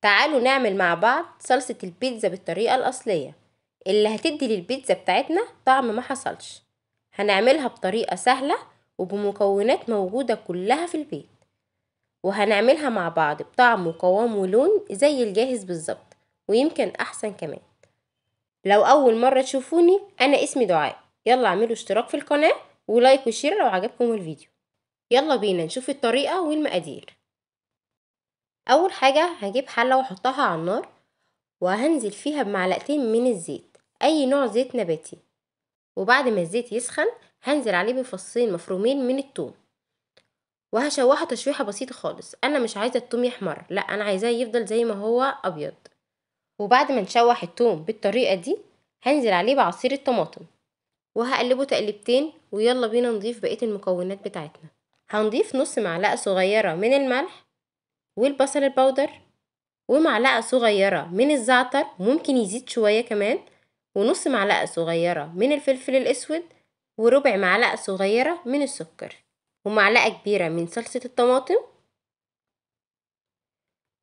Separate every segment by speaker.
Speaker 1: تعالوا نعمل مع بعض صلصة البيتزا بالطريقة الأصلية اللي هتدي للبيتزا بتاعتنا طعم ما حصلش. هنعملها بطريقة سهلة وبمكونات موجودة كلها في البيت، وهنعملها مع بعض بطعم وقوام ولون زي الجاهز بالظبط، ويمكن أحسن كمان. لو أول مرة تشوفوني، أنا اسمي دعاء. يلا اعملوا اشتراك في القناة و like و share لو عجبكم الفيديو. يلا بينا نشوف الطريقة والمقادير. أول حاجة هجيب حلة واحطها على النار، وهنزل فيها بمعلقتين من الزيت، أي نوع زيت نباتي. وبعد ما الزيت يسخن هنزل عليه بفصين مفرومين من التوم، وهشوحه تشويحة بسيطة خالص. أنا مش عايزة التوم يحمر، لا أنا عايزاه يفضل زي ما هو أبيض. وبعد ما نشوح التوم بالطريقة دي هنزل عليه بعصير الطماطم، وهقلبه تقلبتين. ويلا بينا نضيف بقية المكونات بتاعتنا. هنضيف نص معلقة صغيرة من الملح والبصل البودر، ومعلقة صغيرة من الزعتر، ممكن يزيد شوية كمان، ونص معلقة صغيرة من الفلفل الأسود، وربع معلقة صغيرة من السكر، ومعلقة كبيرة من صلصة الطماطم،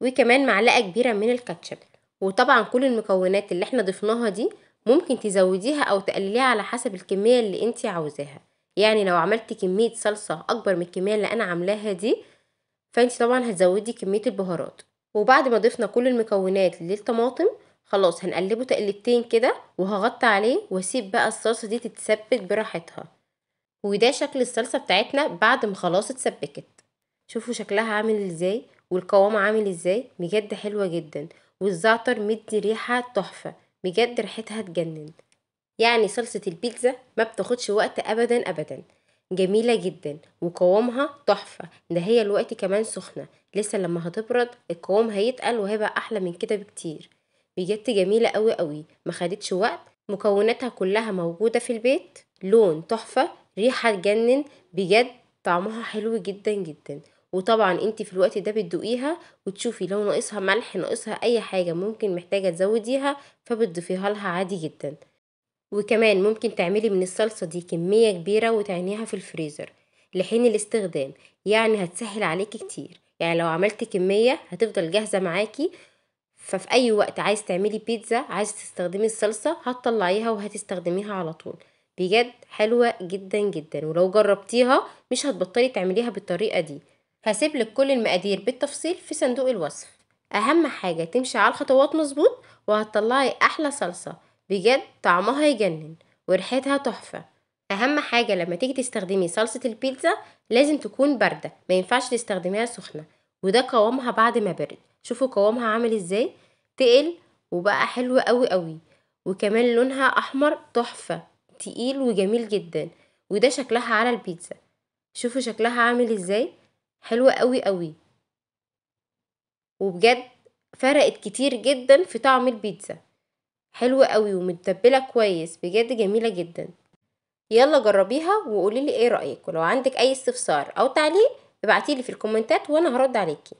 Speaker 1: وكمان معلقة كبيرة من الكاتشب. وطبعا كل المكونات اللي احنا ضفناها دي ممكن تزوديها او تقلليها على حسب الكمية اللي انتي عاوزاها. يعني لو عملتي كمية صلصة اكبر من الكمية اللي انا عاملاها دي، فانتي طبعا هتزودي كمية البهارات. وبعد ما ضفنا كل المكونات للطماطم خلاص هنقلبه تقلبتين كده، وهغطي عليه واسيب بقى الصلصة دي تتسبك براحتها. وده شكل الصلصة بتاعتنا بعد ما خلاص اتسبكت. شوفوا شكلها عامل ازاي والقوام عامل ازاي، بجد حلوة جدا. والزعتر مدي ريحة تحفة، بجد ريحتها تجنن. يعني صلصة البيتزا ما بتاخدش وقت ابدا ابدا، جميلة جدا وقوامها تحفة. ده هي الوقت كمان سخنة لسه، لما هتبرد القوام هيتقل وهيبقى احلى من كده بكتير. بجد جميلة قوي قوي، ما خدتش وقت، مكوناتها كلها موجودة في البيت، لون تحفة، ريحة تجنن، بجد طعمها حلو جدا جدا. وطبعا انتي في الوقت ده بتدوقيها وتشوفي لو ناقصها ملح، ناقصها اي حاجة ممكن محتاجة تزوديها، فبتضيفيها لها عادي جدا. وكمان ممكن تعملي من الصلصة دي كمية كبيرة وتعينيها في الفريزر لحين الاستخدام، يعني هتسهل عليكي كتير. يعني لو عملتي كمية هتفضل جاهزة معاكي، ففي اي وقت عايز تعملي بيتزا، عايز تستخدمي الصلصة، هتطلعيها وهتستخدميها على طول. بجد حلوة جدا جدا، ولو جربتيها مش هتبطلي تعمليها بالطريقة دي. هسيب لك كل المقادير بالتفصيل في صندوق الوصف. اهم حاجة تمشي على الخطوات مظبوط، وهتطلعي احلى صلصة بجد طعمها يجنن وريحتها تحفة. اهم حاجة لما تيجي تستخدمي صلصة البيتزا لازم تكون باردة، ما ينفعش تستخدميها سخنة. وده قوامها بعد ما برد، شوفوا قوامها عامل ازاي، تقل وبقى حلو قوي قوي، وكمان لونها احمر تحفة، تقيل وجميل جدا. وده شكلها على البيتزا، شوفوا شكلها عامل ازاي، حلوة قوي قوي. وبجد فرقت كتير جدا في طعم البيتزا، حلوة قوي ومتبلة كويس، بجد جميلة جدا. يلا جربيها وقوليلي ايه رأيك، ولو عندك اي استفسار او تعليق ابعتيلي في الكومنتات وانا هرد عليكي.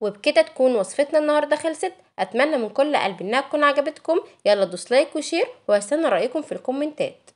Speaker 1: وبكده تكون وصفتنا النهارده خلصت. اتمنى من كل قلبي انها تكون عجبتكم. يلا دوس like و share، وهستنى رأيكم في الكومنتات.